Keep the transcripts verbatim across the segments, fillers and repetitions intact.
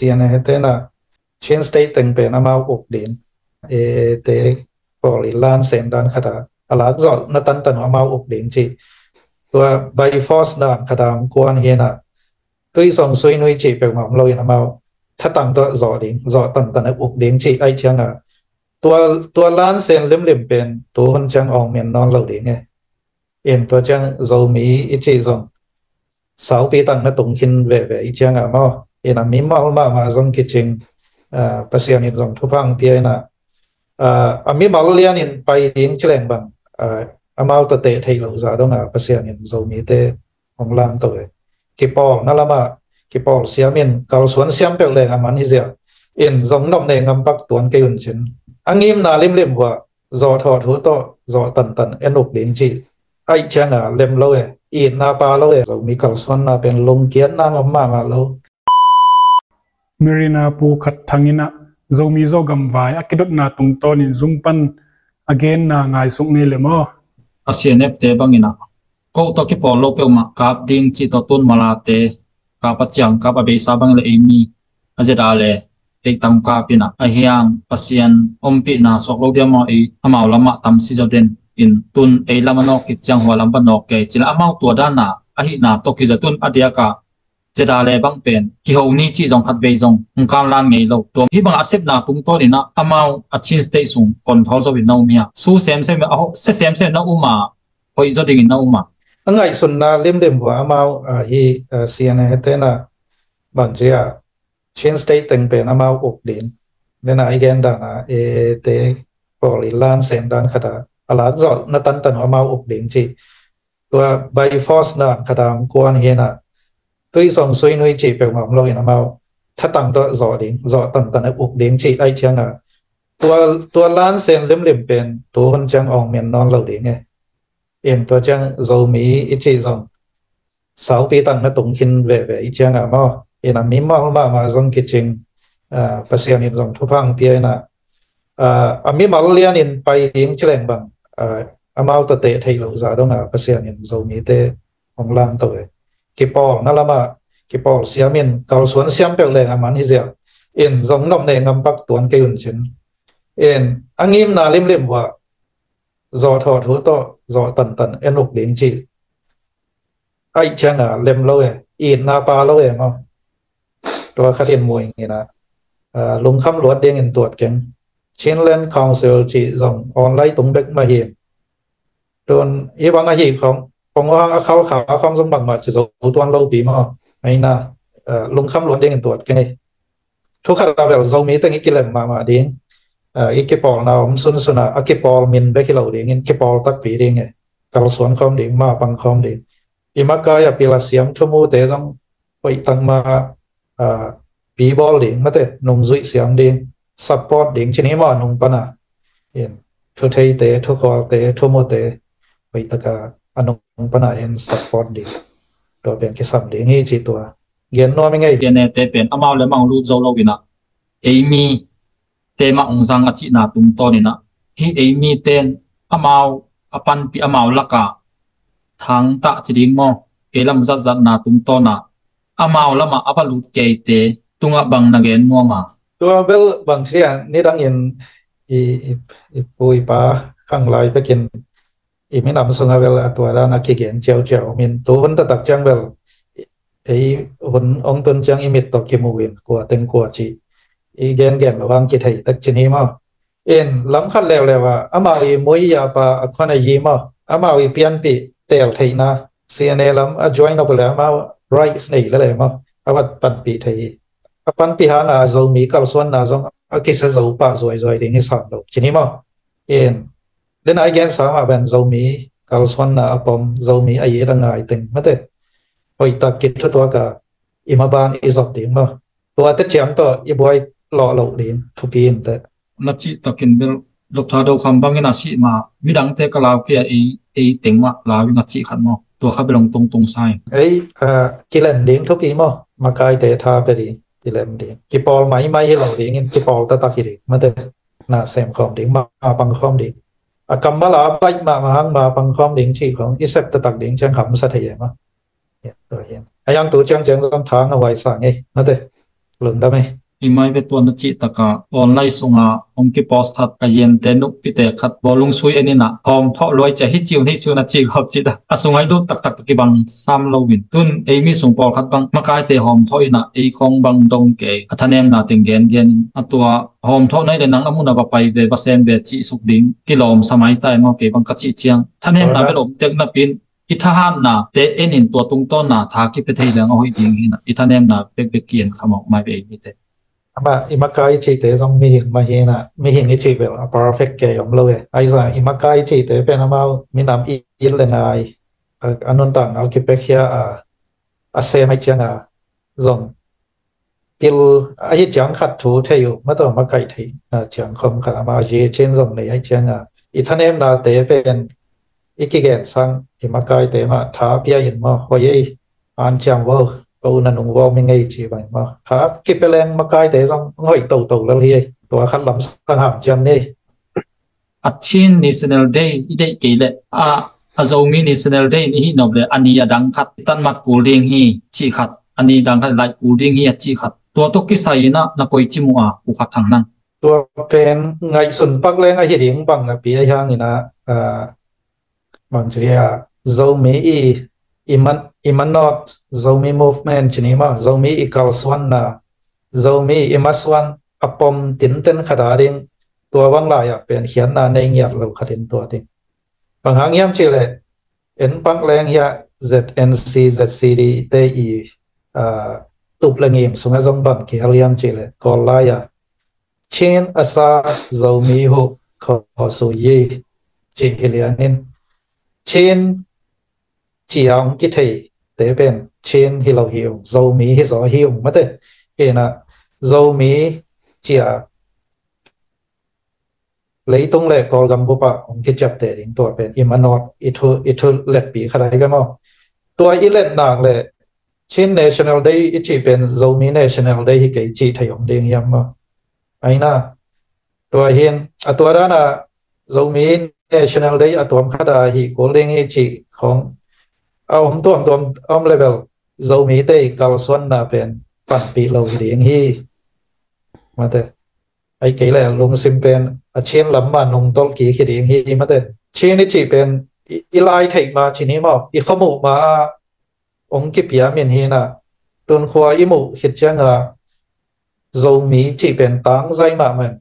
C N A te na Chin State teng pen amau uk ding, e, te pawl i lan sen dan khata a lak zawh na tantan uh amau uk ding ci. Tua by force dan khata kuan hi na, tui song sui nui ci peuhmah om lo in amau thatang tawh zawh ding, zawh tantan a uk ding ci ai cianga, tua, tua lan sen limlim pen tu hun ciang awng men nawn lo ding e. In tua ciang Zomi i ci zong saupi tang na tung khin veve i cianga maw, in a mimal mahmah zong kicing, ah, Pasian in zong thupha pia in a, ah, a mimal lian in pai ding ci leng bang, ah, amau tawh teh theih loh zah dong a Pasian in Zomite hong lamto e. Kipawl na lamah kipawl siam in kalsuan siam peuh leng a man hi zia in zong nop ne ngam pak tuan kei un cin. A ngimna limlim uh ah zawh thawh thu tawh zawh tantan en uk ding ci ai cianga lem lo e, itna pa lo e. Zomi kalsuanna pen lungkiatna ngam mahmah lo. Mirina Pu Khat Thang in ah Zomi Zogam vai a kidotna tungtawnin zum pan a genna ngaisuk nei le maw? A C N F te bangin ah ko tawh kipawl lo peuhmah kap ding ci tawh tun malate kap a ciang kap a beisa bang le ei mi a zeda le ei tang kap in ah a hiang Pasian ompihna suak lo dia maw, ei amau lamah tam si zaw den in tun ei lam a nawk khit ciang hua lam va nawk kei ci le amau tua dana ahihna tawh kiza tun a diaka zeda le bang pen kiho ni ci zong khat vei zong hong kan lan ngei lo. Tua hi bang a sepna tungtawn in ah amau a Chin State sung control zo in na um hi a, su semsem a ho se semsem na um a, hoih zaw dingin na um a. A ngaihsunna limlim uh ah amau, ah, hi, ah, C N A te na bang ci a Chin State teng pen amau uk ding, nena i gen dana e te pawl i lan sen dan khata a lak zawh na tantan uh amau uk ding ci. Tua by force dan khata kuan hi na, tui song sui nui ci peuhmah om lo in amau thatang tawh zawh ding, zawh tantan a uk ding ci ai cianga, tua, tua lan sen limlim pen tu hun ciang awng men nawn lo ding e. In tua ciang Zomi i ci zong saupi tang na tung khin veve i cianga maw, in a mimal mahmah zong kicing, ah, Pasian in zong thupha pia in a, ah, a mimal lian in pai ding ci leng bang, ah, amau tawh teh theih loh zah dong a Pasian in Zomite hong lamto e. Kipawl na lamah kipawl siam in kalsuan siam peuh leng a man hi zia in zong nop ne ngam pak tuan kei un cin. In a ngimna limlim uh ah zawh thawh thu tawh zawh tantan en uk ding ci ai cianga lem lo e, itna pa lo e maw. Tua khat in muing in ah, ah, lungkham luat dingin tuat keng. Chinland Council ci zong online tung bek mah hi. Tun hi bang ahi khong, kong hang a khalkha khong zong bangmah ci zo tuan lo pi maw. Aina, ah, lungkham luat dingin tuat keng e. Thu khat a bel Zomi teng i kilem mahmah ding, ah, i kipawlna om sunsun a, a kipawl min bek hi lo dingin kipawl takpi ding e. Kalsuan khawm ding, mapang khawm ding. I makai a pil a siam thumute zong hoih tak ma, ah, pi bawl ding, mate, nungzuih siam ding, support ding, cin hi maw a nung pana. In, thutheite, thukhualte, thumute, hoih taka a nung pana in support ding. Tua pen kisam ding hi ci tua gen nuam i ngei. Pianete pen amau le amau lut zo lo in ah, ei mi te mah ong zang a cihna tungtawn in ah, hi ei mi ten amau a panpih amau laka thangtah ci ding maw, ei lam zatzatna tungtawn ah amau lamah a va lut keite tungah bang na gen nuam a? Tua bel bang sia, nidangin i, i, i pu i pa khanglai bekin i minam sungah bel a tua dan a kigen ciauciau. Min tu hun taktak ciang bel ei hun ong tun ciang i mit tawh kimu in kua teng kua ci i gengen lo hang kithei tak cin hi maw. In lam khat leuleu a amau i mui yapa a khuan a yi maw, amau i pianpih tel theihna C N A lam a join awk le amau rights nei lele maw, a vat panpih thei hi. A panpih hanga Zomi kalsuanna zong a kisa zo pah zuaizuai ding hi sam lo cin hi maw. In, den a i gensa mah pen Zomi kalsuanna a pom, Zomi a it a ngai teng, mate, hoihtak kithutuak a i maban i zop ding maw. Tuate ciam tawh i buai lawh loh ding thupi inteh. Na cih takin bel Doctor Do Kham bangin a sih ma, midangte ka lau kei a, ei, ei teng mah lau in a cih khat maw. Tua kha bel ong tungtung sa in. Ei, ah, kilem ding thupi maw. Makaite tha pe ding, kilem ding. Kipawl maimai hi lo dingin, kipawl taktak hi ding, mate. Na sem khawm ding, ma pang khawm ding. A kammal a baih mahmah hang ma pang khawm ding cih khawng i sep taktak ding ciang hamsa thei e maw. A yang tu ciang ciang zong thang a huai sa ngei, mate. Lungdam ei. I mai ve tuan a cih taka online sunga hong kipost khat, ka yente nupite khat bawlung sui en ina hawm thawh luai cia hi ciu ni cu na ci gawp cih ta. A sungai lut taktak ta kibang sam lo in. Tun ei mi sung pawlkhat bang makaite hawm thawh ina ei khong bang dong kei a thanemna teng gen gen in a tua hawm thawh nai le nang a mun a va pai ve va sem ve cih suk ding kilawm sa mai tai maw kei bang ka cih ciang thanemna ve lawm tek napin i thahatna te enin tua tungtawnna tha kipia thei leng a hoih ding hina i thanemna bekbek ki-en khamawk mai ve i mite. Ama i makai cihte zong mihing mah hina mihing i cih bel a perfect kei om lo e. Ahi zong i makai cihte pen amau minam i it le ngai a nuntakna kipia khia a a sem ahi cianga zong pil ahi ciang khat thu thei uh mataw makaih theihna ciang khom khat ama ye chin zong nei ahi cianga i thanemnate pen i kigen sang i makaite mah tha pia in maw hoi ei an ciang vo ko na nung vo mi ngei ci bang maw tha kipia leng makaite zong hoih toto lel hi ei tua khat lam sang ham ciang ni. A Chin National Day i deih kei le a a Zomi National Day ni hi nop le a ni a dang khat i tanmat kul ding hi cih khat a ni dang khat laih kul ding hi a cih khat tua tawh kisai ina na koi ci mu a u khat thang nang. Tua pen ngaihsun pak leng ahi ding bang na pi a hiang ina bang ci a Zomi i i man i manawt Zomi movement ci ni ma Zomi i kalsuanna Zomi i masuan a pom tinten khat a ding tua bang lai ah pen khiatna nei ngiat lo khat in tua ding. Bang hang hiam cih leh en pak leng hiah Z N C Z C D te i tup le ngim sungah zong bang kihel hiam cih leh Kawl lai ah Chin a sa Zomi huh khaw sui yi cih hi lian in Chin cia hong kithei te pen Chin hi lo hi ung Zomi hi zaw hi ung mate hina Zomi cia leitung le Kawlgam bup ah hong kiciapteh ding tua pen i manawt i thu i thu letpi khat ahi ve maw? Tua i let nak le Chin National Day i cih pen Zomi National Day hi kei cih thei om ding hiam maw? Aina tua hin a tua dana Zomi National Day a tuam khat a hi kul ding hi cih khong a om tuamtuam om level Zomi te i kalsuanna pen panpih lo hi ding hi. Mate ai kei le lungsim pen a Chin lam ma nungtolh kik hi ding hi mate Chin i cih pen i lai theih ma ci ni maw i khomuh ma a ong kipia min hina tunkhua i muh khit cianga Zomi cih pen tangzai mahmah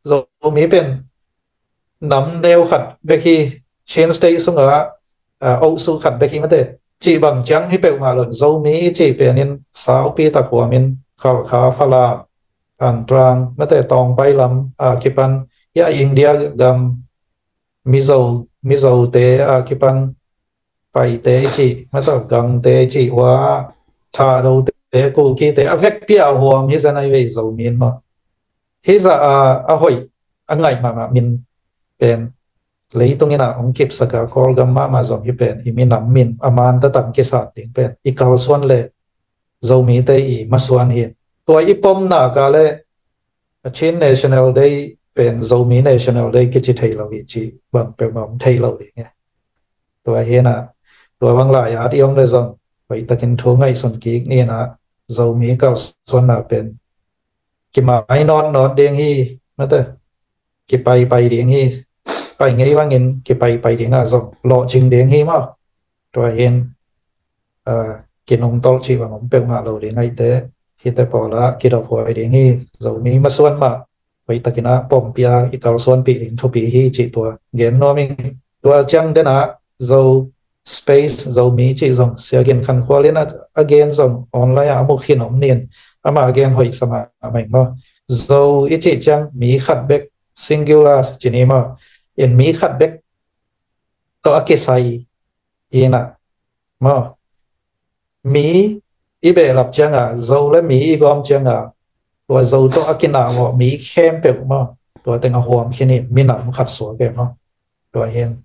Zomi pen nam neu khat bek hi Chin State sunga a ohsu khat bek hi mate cih bang ciang hi peuhmah lon Zomi cih penin saupi tak huamin Khalkha, Falam, Antrang mate Tawngpai lam a kipan hia India gam Mizo Mizote a kipan Paite cih mate Gangte cih hua Thadote Kukite a vekpi a huam hi zan ai vei Zomi in maw? Hi za a a hoih a ngaih mahmah min pen leitung ina hong kipsaka Kawlgam mahmah zong hi pen i minam min a man tatang kisat ding pen i kalsuan le Zomite i masuan hi. Tua i pomna ka le a Chin National Day pen Zomi National Day kici thei lo hi ci bang peuhmah om thei lo ding e. Tua hina tua bang lai at i om le zong hoihtakin thu ngaihsun kik nina Zomi kalsuanna pen kimai nawtnawt ding hi mate kipai pai ding hi pai ngei bangin kipai pai ding a zong lawhcing ding hi maw? Tua hin kinungtolh cih bang om peuhmah lo ding aite hite pawla kidophuai ding hi Zomi masuan mah hoihtakin a pompi a i kalsuanpih ding thupi hi cih tua gen nuam ing. Tua ciang dena Zo space Zomi cih zong siagin khankhual in a gen zong online a mukhin om nin ama gen hoih sama a maing maw? Zo i cih ciang mi khat bek singular ci ni maw? In mi khat bek tawh a kisai ina maw? Mi i behlap cianga Zo le mi i gawm cianga tua Zo tawh a kinawh mi khempeuh maw? Tua teng a huam khin in minam khat suak e maw? Tua hin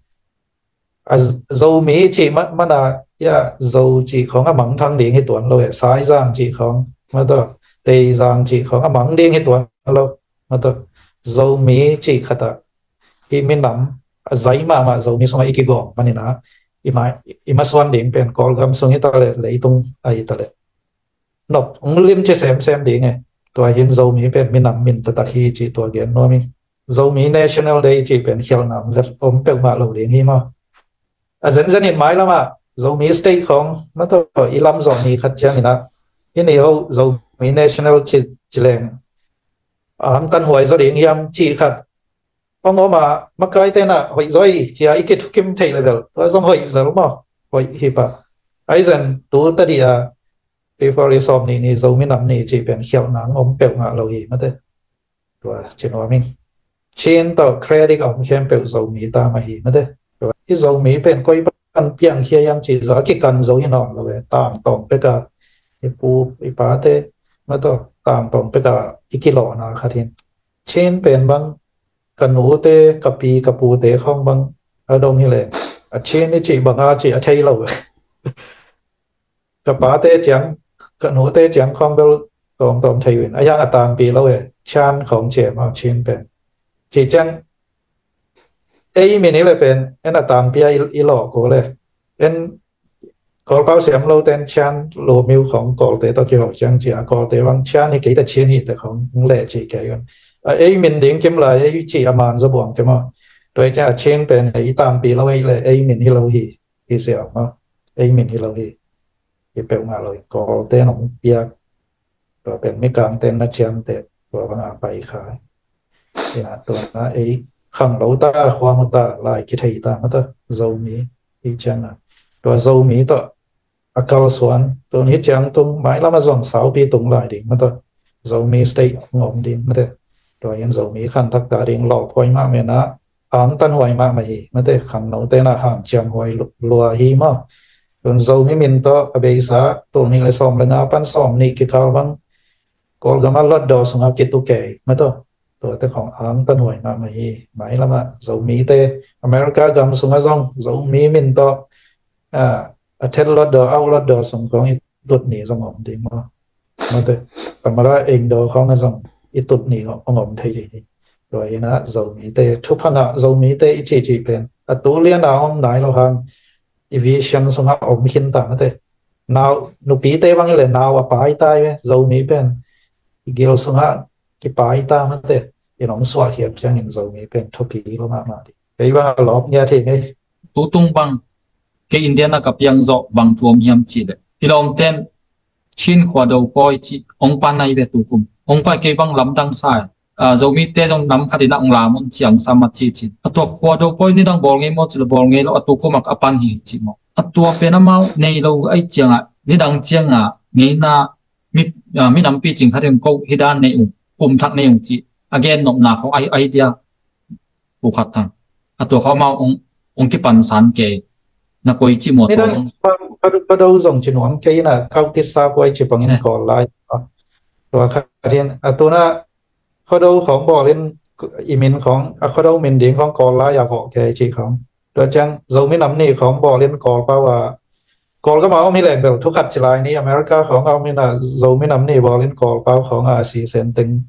a Zomi cih mana ia Zo cih khong a mangthang ding hi tuan lo e Saizang cih khong mataw Teizang cih khong a mang ding hi tuan lo mataw Zomi cih khatah hih minam a zai mahmah Zomi sungah i kigawm manina i masuan ding pen Kawlgam sung hi ta le leitung a hi ta le nop hong limci semsem ding e. Tua hi-in Zomi pen minam min taktak hi cih tua gen nuam ing. Zomi National Day cih pen khialhna om vet om peuhmah lo ding hi maw. A zenzen in mailamah Zomi State khawng, maw taw, i lam zawh ni khat ciangin ah, i ni ho Zomi National ci, ci leng, a hangtanhuai zaw ding hiam cih khat hong om a, makaite in ah hoih zaw hi ci-a i kithukim theih leh bel tua zong hoih lel maw, hoih hi pah. Ahi zongin tu tadih a February sawm nih ni Zomi Nam Ni cih pen khialhna hong om peuhmah lo hi, maw te. Tua ci nuam ing. Chin tawh credit a om khempeuh Zomi ta mah hi, maw te. Tua hi, Zomi pen koi pan piangkhia hiam cih zawh a kikan zo hi nawn lo e. Tangtawng pek a i pu i pate, maw taw, tangtawng pek a i kilawhna khat hi-in, Chin pen bang ka nute, ka pi ka pute khawng bang a dong hi leh, a Chin i cih bang a cih a thei lo e. Ka pate ciang, ka nute ciang khawng bel tawmtawm thei uh in, a hiang a tangpi lo e, Chan khawng ci e maw, Chin pen. Cih ciang ei min hi leh pen en a tangpi a i, i lawh kul e. En Kawlpau siam lote in Chan, Lu Miu khawng Kawlte tawh kiho ciang ci-a, Kawlte bang Chan hi kei ta, Chin hi ta khawng hong leh cih kei un. A ei min ding kim lai, ei cih a man zaw buang kei maw. Tua hi ciang a Chin pen ei tangpi lo, ei leh ei min hi lo hi, hi siam maw. Ei min hi lo hi. Hi peuhmah lo hi. Kawlte in hong piak. Tua pen Mikangte in na ciamteh, tua bang a pai kha. Ina tua na ei khanglo ta, khuamu ta, lai kithei ta, maw taw, Zomi hi ciang a. Tua Zomi tawh a kalsuan, tun hi ciang tung, mailam a zong saupi tung lai ding, maw taw, Zomi State hong om ding, maw te. Tua hi-in Zomi khanthak ta ding lawphuai mahmah in ah, a hangtanhuai mahmah hi, maw te. Khangnote in ah hanciamhuai lu-, lua hi maw. Tun Zomi min tawh a beisa, tul nih leh sawm leh nga pan sawm nih kikal bang Kawlgam a Hluttaw sungah kitu kei, maw taw. Tuate khawng a hangtanhuai mahmah hi. Mailam ah Zomite, America gam sungah zong Zomi min tawh, a, a Tet Hluttaw, Aut Hluttaw sung khawng i tut ni zong om ding maw. Maw te, Kamala Eng Do khawng a zong i tut ni hong om thei ding hi. Tua hi-in ah Zomite thupha ngah, Zomite i cihcih pen a tu lian a om nai lo hang, i vision sungah om khin ta, maw te. Nau, nupite bang hi leh nau a pai ta hi ve, Zomi pen i gil sungah kipai ta, maw te. In hong suahkhiat ciangin Zomi pen thupi lo mahmah ding. Kei bang a lawp ngiat hi ngei. Tutung bang kei India na ka piang zawh bang thu om hiam cih leh, i lawmten Chin Khuado Pawi cih hong pan ahi ve tukum. Hong pai kei bang lamdang sa e. A, Zomite zong nam khat in ah hong lam un ci-a hong sam a ci cin. A tua Khuado Pawi nidang bawl ngei maw cih leh bawl ngei lo, a tukum a pan hi cih maw. A tua pen amau nei lo ahih ciangah, nidang ciangah ngeina mi, a, minam picing khat in ko hih dan nei ung, kum thak nei ung cih a gen nopna khawng ahi, ahi dia. Pu Khat Thang. A tua khawng amau hong, hong kipan san kei. Na koi cih maw tua. Nidang Khuado zong ci nuam kei in ah, Kautisa Pawi ci bangin Kawl lai. Tua khat in, a tu-in ah Khuado khawng bawl in, i min khawng, a Khuado min ding khawng Kawl lai a vawh kei cih khawng. Tua ciang Zomi Nam Ni khawng bawl in Kawlpau a, Kawlgam a om hi leng bel thu khat ci lai ni, America khawng a om in ah Zomi Nam Ni bawl in Kawlpau khawng a sisen teng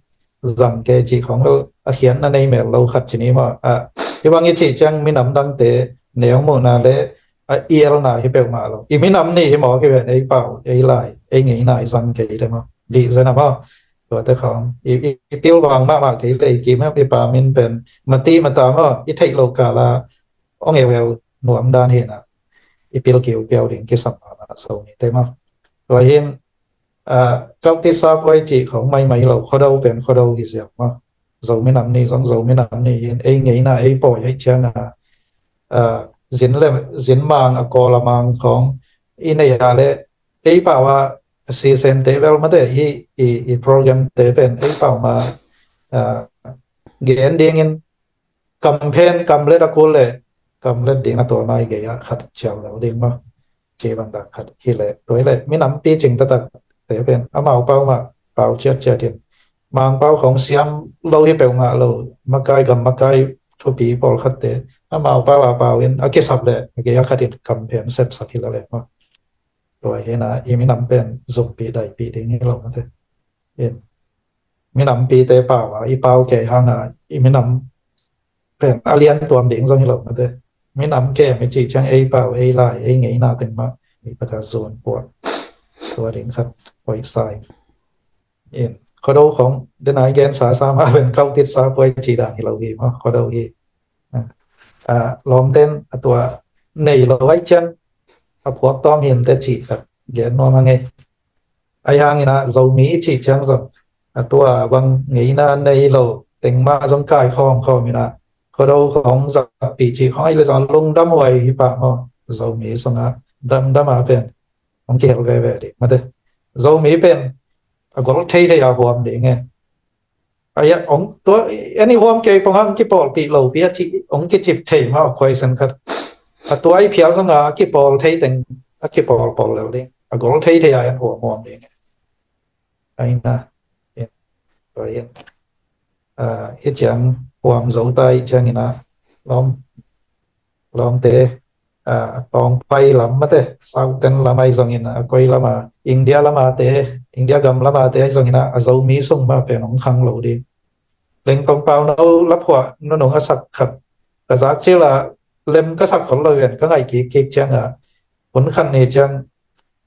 zang kei cih khawng bel a khiatna nei mel lo khat ci ni maw. A, hih bang i cih ciang minam dangte neu muhna leh a ielna hi peuhmah lo. I minam ni hi mawk hi ven, ei pau, ei lai, ei ngeina i zang kei te maw. Dih zen a maw. Tuate khawng i, i, i pilvang mahmah kei leh i kim em, i pa min pen mati mata maw, i theih loh kal a hong eueu nuam dan hi-in ah, i pil kiukiau ding kisam mahmah Zomite maw. Tua hi-in, a, Kautisa Pawi cih khawng maimai lo, Khuado pen Khuado hi ziau maw. Zomi Nam Ni zong Zomi Nam Ni hi-in, ei ngeina ei pawi ahih ciangah, a, zin leh, zin mang, a Kawl a mang khawng i nei a leh ei pau a sisente bel, maw te, i, i, i programte pen ei pau mah, a, gen dingin, kamphen, kamlet a kul leh kamlet ding a, tua mai gei ah khat ciau lo ding maw. Ci bang dak khat hi leh, tua hi leh minam picing taktakte pen amau pau mah pau ciatciat in, Mangpau khawng siam lo hi peuhmah lo, makai, gam makai thupi pawlkhatte amau pau a pau in a kisap leh gei ah khat in kamphen sepsak hi lo leh maw. Tua hi-in ah i minam pen zumpi daipih ding hi lo, maw te. In, minampite pau a i pau kei hang a, i minam pen a lian tuam ding zong hi lo, maw te. Minam kem i cih ciang ei pau, ei lai, ei ngeina teng mah i pata zun puak. Tua ding khat hoih sa ing. In, Khuado khong, den a i gensa sa mah pen kau titsa puai ci dan hi lo hi maw, Khuado hi. A, lawmten a tua nei lo ahih ciang a phuak tawm hi inteh cih khat gen nuam ing ei. Ahi hangin ah Zomi i cih ciang zong a tua bang ngeina nei lo teng mah zong kaikhawm khawm in ah Khuado khong zappih cih khong ahih leh zong lungdam huai hi pah maw. Zomi sungah damdam a pen hong kihel veve ding mate. Zomi pen a gol theithei a huam ding e. Ahi a, hong tua, en i huam kei pong hong kipawlpih lopi a cih hong kicip thei mah a khuai san khat. A tua i phial zong a kipawl thei teng a kipawlpawl lel ding. A gol theithei a en huam huam ding e. Ahi na, in, tua in. A, hih ciang huam zo ta ih ciangin ah lawm, lawmte, a, Tawngpai lam mate, Southern lam ahi zongin ah, a koi lam a, India lam a te, India gam lam a te ahi zongin ah, a Zomi sung mah pen hong khang lo ding. Lengtong Pau No laphuah nunung a sak khat ka zak cil a, lem ka sak khol lo ven, ka ngaih kikkik ciang a, hun khat ni ciang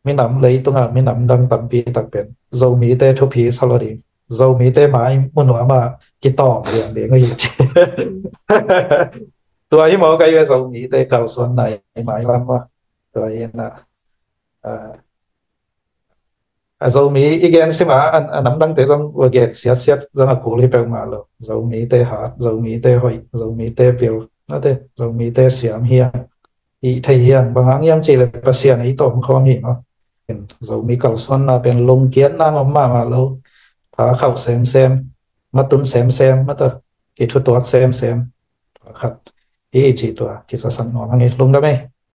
minam, leitungah minam dang tampi tak pen Zomite thupi sa lo ding, Zomite mai mu nuam a kitawng lian ding ahi ci. Tua hi maw, ka hi ve, Zomite kalsuanna i mailam maw. Tua hi na, a, a Zomi i gen sim a, a, a namdangte zong va gen siatsiat zong a kul hi peuhmah lo. Zomite hat, Zomite hoih, Zomite pil, mate, Zomite siam hi a, i thei hiam, bang hang hiam cih leh Pasian ei tawm khawm hi maw. Zomi kalsuanna pen lungkiatna ngom mahmah lo. Pha khauh semsem, matun semsem, mate, kithutuak semsem. Tua khat hi ci, tua kizasak nuam hang ei, lungdam ei.